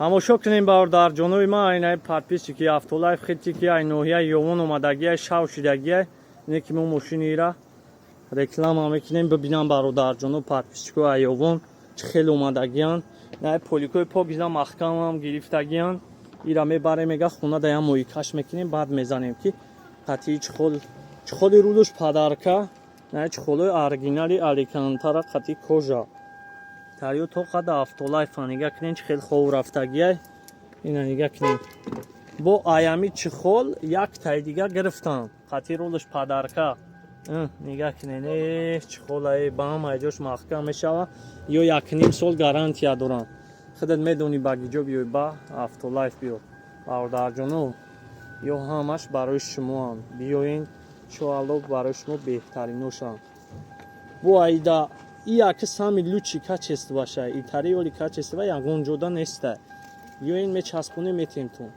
Тамошо кунем, бародарҷонои ман, айнаи подписчики Автолайф хити ки ай ноҳияи Ёвон омадагиай, шав шидагиай. Ине ки мо мошинира реклама мекунем, бибинам, бародарҷоно, подписчико ай Ёвон чӣ хеле омадагиянд. Най поликои покиза маҳкамам гирифтагиянд. Ира мебарем, мега, хона да як моикаш мекунем, баъд мезанем, ки қатъи чехол, чехоли рулуш подарка, най чехолои оригинали Алькантара, қатъи кожа тариё то қада Автолайфа. Нига кунем, чӣ хел хов рафтагиай. Ина нига кунем, бо аями чехол як тай дига гирифтам, қатъи рулуш подарка. Нига кунен, э чехолае ба ҳама ҷош маҳкам мешава. Ё 1,5 сол гарантия дорам. Худат медонӣ, ба гиҷо биёй, ба Автолайф биё, бародарҷоно. Ё ҳамаш барои шумоам, биёен, иншоалло, барои шумо беҳтариношам. Бо айда и яки самый лучший качествоша, итари оли качество ягон ҷода неста. Биёен, мечаспонем, метем тун.